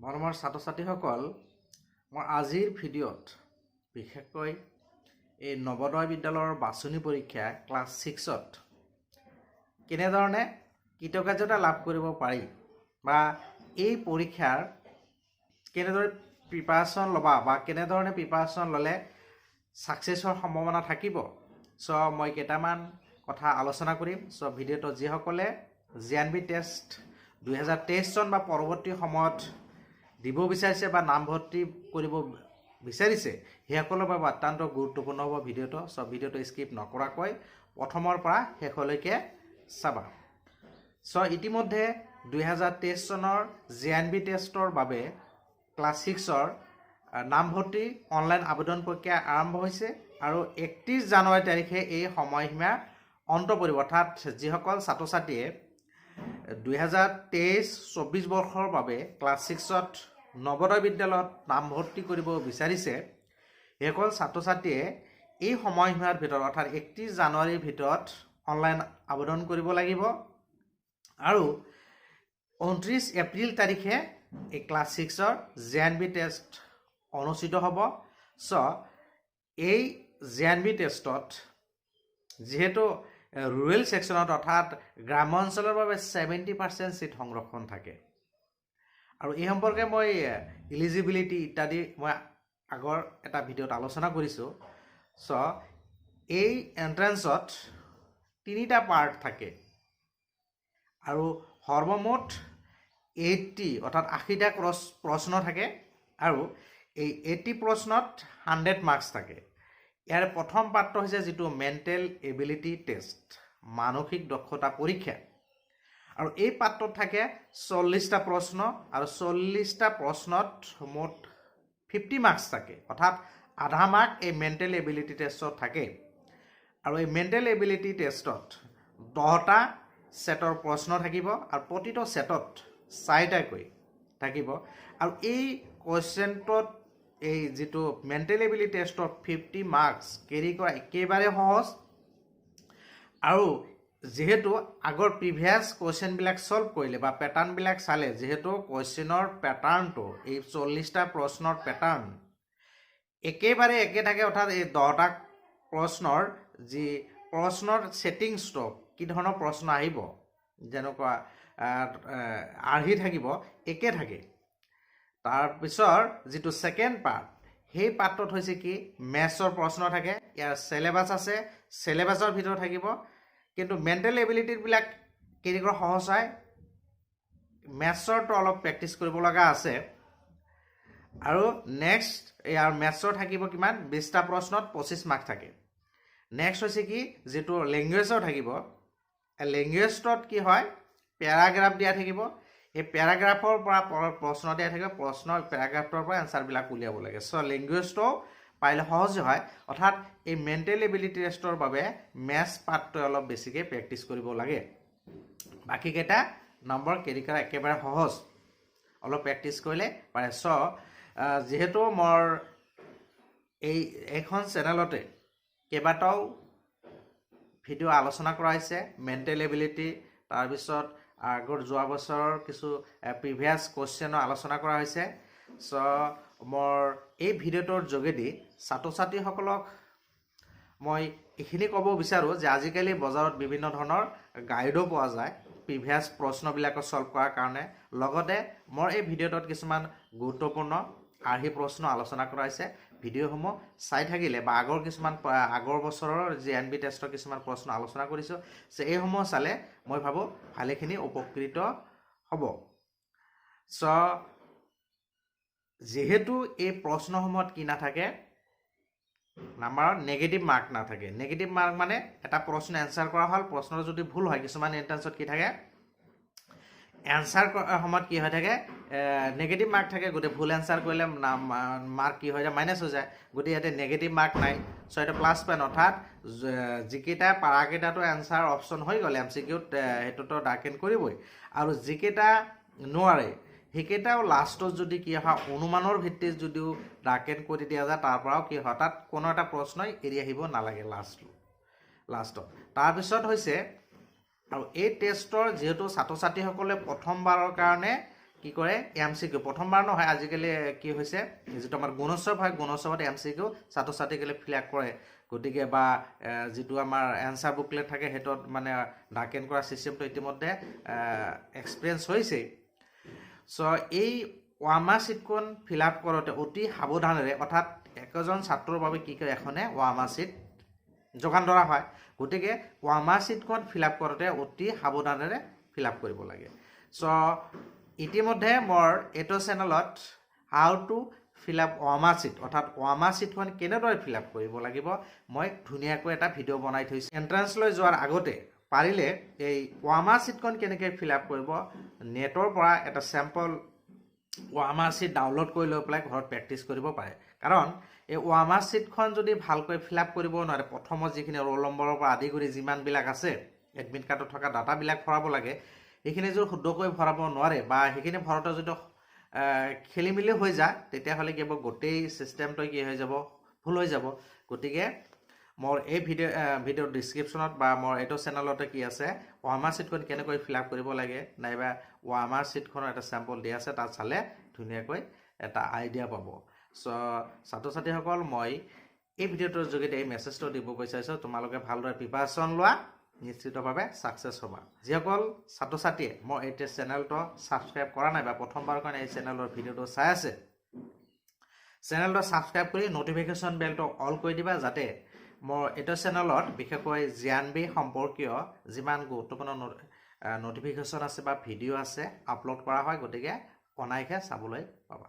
মৰমৰ ছাত্ৰ ছাত্ৰীসকল, মই আজিৰ ভিডিঅ'ত বিশেষকৈ এই নৱোদয় বিদ্যালয়ৰ বাছনি পৰীক্ষা ক্লাছ ছিক্সত কেনেধৰণে কৃতকাৰ্যতা লাভ কৰিব পাৰি বা এই পৰীক্ষাৰ কেনেদৰে প্ৰিপাৰেশ্যন ল'বা বা কেনেধৰণে প্ৰিপাৰেশ্যন ল'লে ছাকচেছ হোৱাৰ সম্ভাৱনা থাকিব, চ' মই কেইটামান কথা আলোচনা কৰিম। চ' ভিডিঅ'টোত যিসকলে জে এন ভি টেষ্ট 2023 চন বা পৰৱৰ্তী সময়ত দিব বিচাৰিছে বা নামভৰ্তি কৰিব বিচাৰিছে, সেইসকলৰ বাবে অত্যন্ত গুৰুত্বপূৰ্ণ হ'ব ভিডিঅ'টো। চ' ভিডিঅ'টো স্কিপ নকৰাকৈ প্ৰথমৰ পৰা শেষলৈকে চাবা। চ' ইতিমধ্যে 2023 চনৰ জে এন ভি টেষ্টৰ বাবে ক্লাছ ছিক্সৰ নামভৰ্তি অনলাইন আবেদন প্ৰক্ৰিয়া আৰম্ভ হৈছে আৰু 31 জানুৱাৰী তাৰিখে এই সময়সীমা অন্ত পৰিব। অৰ্থাৎ যিসকল ছাত্ৰ ছাত্ৰীয়ে 2023-24 বৰ্ষৰ বাবে ক্লাছ ছিক্সত নৱোদয় বিদ্যালয়ত নামভৰ্তি কৰিব বিচাৰিছে, সেইসকল ছাত্ৰ ছাত্ৰীয়ে এই সময়সীমাৰ ভিতৰত, অৰ্থাৎ 31 জানুৱাৰীৰ ভিতৰত অনলাইন আবেদন কৰিব লাগিব আৰু 29 এপ্ৰিল তাৰিখে এই ক্লাছ ছিক্সৰ জে এন ভি টেষ্ট অনুষ্ঠিত হ'ব। চ' এই জে এন ভি টেষ্টত যিহেতু ৰুৰেল ছেকশ্যনত, অৰ্থাৎ গ্ৰাম্য অঞ্চলৰ বাবে 70% ছিট সংৰক্ষণ থাকে আৰু এই সম্পৰ্কে মই ইলিজিবিলিটি ইত্যাদি মই আগৰ এটা ভিডিঅ'ত আলোচনা কৰিছোঁ। চ' এই এণ্ট্ৰেঞ্চত তিনিটা পাৰ্ট থাকে আৰু সৰ্বমুঠ 80, অৰ্থাৎ 80টা ক্ৰছ প্ৰশ্ন থাকে আৰু এই 80 প্ৰশ্নত 100 মাৰ্কছ থাকে। ইয়াৰ প্ৰথম পাঠটো হৈছে যিটো মেণ্টেল এবিলিটি টেষ্ট, মানসিক দক্ষতা পৰীক্ষা আৰু এই পাঠটোত থাকে 40টা প্ৰশ্ন আৰু 40টা প্ৰশ্নত মুঠ 50 মাৰ্কছ থাকে, অৰ্থাৎ আধা মাৰ্ক এই মেণ্টেল এবিলিটি টেষ্টত থাকে। আৰু এই মেণ্টেল এবিলিটি টেষ্টত 10টা ছেটৰ প্ৰশ্ন থাকিব আৰু প্ৰতিটো ছেটত চাৰিটাকৈ থাকিব। আৰু এই কুৱেশ্যনটোত, এই যিটো মেণ্টেল এবিলিটি টেষ্টত 50 মাৰ্কছ কেৰি কৰা একেবাৰে সহজ। আৰু যিহেতু আগৰ প্ৰিভিয়াছ কুৱেশ্যনবিলাক ছল্ভ কৰিলে বা পেটাৰ্ণবিলাক চালে, যিহেতু কুৱেশ্যনৰ পেটাৰ্ণটো, এই 40টা প্ৰশ্নৰ পেটাৰ্ণ একেবাৰে একে থাকে, অৰ্থাৎ এই 10টা প্ৰশ্নৰ যি প্ৰশ্নৰ ছেটিংছটো, কি ধৰণৰ প্ৰশ্ন আহিব, যেনেকুৱা আৰ্হি থাকিব, একে থাকে। তাৰপিছৰ যিটো ছেকেণ্ড পাৰ্ট, সেই পাৰ্টটোত হৈছে কি মেথছৰ প্ৰশ্ন থাকে। ইয়াৰ চেলেবাছ আছে, চেলেবাছৰ ভিতৰত থাকিব। কিন্তু মেণ্টেল এবিলিটিবিলাক কেৰি কৰা সহজ হয়, মেথছৰটো অলপ প্ৰেক্টিচ কৰিব লগা আছে। আৰু নেক্সট ইয়াৰ মেথছৰ থাকিব কিমান? 20টা প্ৰশ্নত 25 মাৰ্ক থাকে। নেক্সট হৈছে কি যিটো লেংগুৱেজৰ থাকিব, লেংগুৱেজটোত কি হয়, পেৰাগ্ৰাফ দিয়া থাকিব। সেই পেৰাগ্ৰাফৰ পৰা প্ৰশ্ন দিয়া থাকিব, প্ৰশ্ন পেৰাগ্ৰাফটোৰ পৰা এনচাৰবিলাক উলিয়াব লাগে। চ' লেংগুৱেজটো পাৰিলে সহজে হয়। অৰ্থাৎ এই মেণ্টেল এবিলিটি টেষ্টৰ বাবে মেথছ পাৰ্টটোৱে অলপ বেছিকৈ প্ৰেক্টিচ কৰিব লাগে। বাকীকেইটা নম্বৰ কেৰি কৰা একেবাৰে সহজ, অলপ প্ৰেক্টিচ কৰিলে পাৰে। চ' যিহেতু মোৰ এইখন চেনেলতে কেইবাটাও ভিডিঅ' আলোচনা কৰা হৈছে মেণ্টেল এবিলিটি, তাৰপিছত আগৰ যোৱা বছৰৰ কিছু প্ৰিভিয়াছ কুৱেশ্যনো আলোচনা কৰা হৈছে। চ' মোৰ এই ভিডিঅ'টোৰ যোগেদি ছাত্ৰ ছাত্ৰীসকলক মই এইখিনি ক'ব বিচাৰোঁ যে আজিকালি বজাৰত বিভিন্ন ধৰণৰ গাইডো পোৱা যায় প্ৰিভিয়াছ প্ৰশ্নবিলাকো ছল্ভ কৰাৰ কাৰণে। লগতে মোৰ এই ভিডিঅ'টোত কিছুমান গুৰুত্বপূৰ্ণ আৰ্হি প্ৰশ্ন আলোচনা কৰা হৈছে। ভিডিঅ'সমূহ চাই থাকিলে বা আগৰ কিছুমান আগৰ বছৰৰ জে এন ভি টেষ্টৰ কিছুমান প্ৰশ্ন আলোচনা কৰিছোঁ যে এইসমূহ চালে মই ভাবোঁ ভালেখিনি উপকৃত হ'ব। চ' যিহেতু এই প্ৰশ্নসমূহত কি নাথাকে, নাম্বাৰত নেগেটিভ মাৰ্ক নাথাকে। নেগেটিভ মাৰ্ক মানে এটা প্ৰশ্ন এনচাৰ কৰা হ'ল, প্ৰশ্নটো যদি ভুল হয়, কিছুমান এণ্ট্ৰেঞ্চত কি থাকে, এনচাৰ কৰাৰ সময়ত কি হৈ থাকে, নেগেটিভ মাৰ্ক থাকে। গোটেই ভুল এনচাৰ কৰিলে মাৰ্ক কি হৈ যায়, মাইনাছ হৈ যায়। গতিকে ইয়াতে নেগেটিভ মাৰ্ক নাই। চ' এইটো প্লাছ পইণ্ট। অৰ্থাৎ যিকেইটা পাৰাকেইটাতো এনচাৰ অপশ্যন হৈ গ'ল এমচিকিউত, সেইটোতো ডাৰ্কেন কৰিবই। আৰু যিকেইটা নোৱাৰে, সেইকেইটাও লাষ্টত যদি কি হয়, অনুমানৰ ভিত্তিত যদিও ডাৰ্কেন কৰি দিয়া যায়, তাৰ পৰাও কি হয়, তাত কোনো এটা প্ৰশ্নই এৰি আহিব নালাগে লাষ্টত। তাৰপিছত হৈছে আৰু এই টেষ্টৰ যিহেতু ছাত্ৰ ছাত্ৰীসকলে প্ৰথমবাৰৰ কাৰণে কি কি কৰে, এম চি কিউ প্ৰথমবাৰ নহয়, আজিকালি কি হৈছে, যিটো আমাৰ গুণোৎসৱ হয়, গুণোৎসৱত এম চি কিউ ছাত্ৰ ছাত্ৰীসকলে ফিল আপ কৰে। গতিকে বা যিটো আমাৰ এনচাৰ বুকলেট থাকে, সেইটোত মানে ডাৰ্কেন কৰা ছিষ্টেমটো ইতিমধ্যে এক্সপিৰিয়েঞ্চ হৈছেই। চ' এই ৱামাৰ ছিটখন ফিল আপ কৰোঁতে অতি সাৱধানেৰে, অৰ্থাৎ একোজন ছাত্ৰৰ বাবে কি কৰে, এখনে ৱামাৰ ছিট যোগান ধৰা হয়। গতিকে ৱামাৰ ছিটখন ফিল আপ কৰোঁতে অতি সাৱধানেৰে ফিল আপ কৰিব লাগে। চ' ইতিমধ্যে মোৰ এইটো চেনেলত how to fill up OMR sheet, অৰ্থাৎ ৱামাৰ ছিটখন কেনেদৰে ফিল আপ কৰিব লাগিব, মই ধুনীয়াকৈ এটা ভিডিঅ' বনাই থৈছোঁ। এণ্ট্ৰেঞ্চ লৈ যোৱাৰ আগতে পাৰিলে এই ৱামাৰ ছিটখন কেনেকৈ ফিল আপ কৰিব, নেটৰ পৰা এটা চেম্পল ৱামাৰ ছিট ডাউনলোড কৰি লৈ পেলাই ঘৰত প্ৰেক্টিছ কৰিব পাৰে। কাৰণ এই ৱামাৰ ছিটখন যদি ভালকৈ ফিল আপ কৰিব নোৱাৰে, প্ৰথমত যিখিনি ৰোল নম্বৰৰ পৰা আদি কৰি যিমানবিলাক আছে, এডমিট কাৰ্ডত থকা ডাটাবিলাক ভৰাব লাগে, সেইখিনি যদি শুদ্ধকৈ ভৰাব নোৱাৰে বা সেইখিনি ভৰাওঁতে যদি খেলি মেলি হৈ যায়, তেতিয়াহ'লে কি হ'ব, গোটেই ছিষ্টেমটো কি হৈ যাব, ভুল হৈ যাব। গতিকে মোৰ এই ভিডিঅ'ৰ ডিছক্ৰিপশ্যনত বা মোৰ এইটো চেনেলতে কি আছে, ৱামাৰ ছিটখন কেনেকৈ ফিল আপ কৰিব লাগে নাইবা ৱামাৰ ছিটখনৰ এটা চেম্পল দিয়া আছে, তাত চালে ধুনীয়াকৈ এটা আইডিয়া পাব। চ' ছাত্ৰ ছাত্ৰীসকল, মই এই ভিডিঅ'টোৰ যোগেদি এই মেছেজটো দিব বিচাৰিছোঁ, তোমালোকে ভালদৰে প্ৰিপাৰেশ্যন লোৱা, নিশ্চিতভাৱে ছাকচেছ হ'বা। যিসকল ছাত্ৰ ছাত্ৰীয়ে মোৰ এই চেনেলটো ছাবস্ক্ৰাইব কৰা নাই বা প্ৰথমবাৰৰ কাৰণে এই চেনেলৰ ভিডিঅ'টো চাই আছে, চেনেলটো ছাবস্ক্ৰাইব কৰি ন'টিফিকেশ্যন বেলটো অল কৰি দিবা, যাতে মোৰ এইটো চেনেলত বিশেষকৈ জি এন বি সম্পৰ্কীয় যিমান গুৰুত্বপূৰ্ণ ন'টিফিকেশ্যন আছে বা ভিডিঅ' আছে আপলোড কৰা হয়, গতিকে অনায়াসে চাবলৈ পাবা।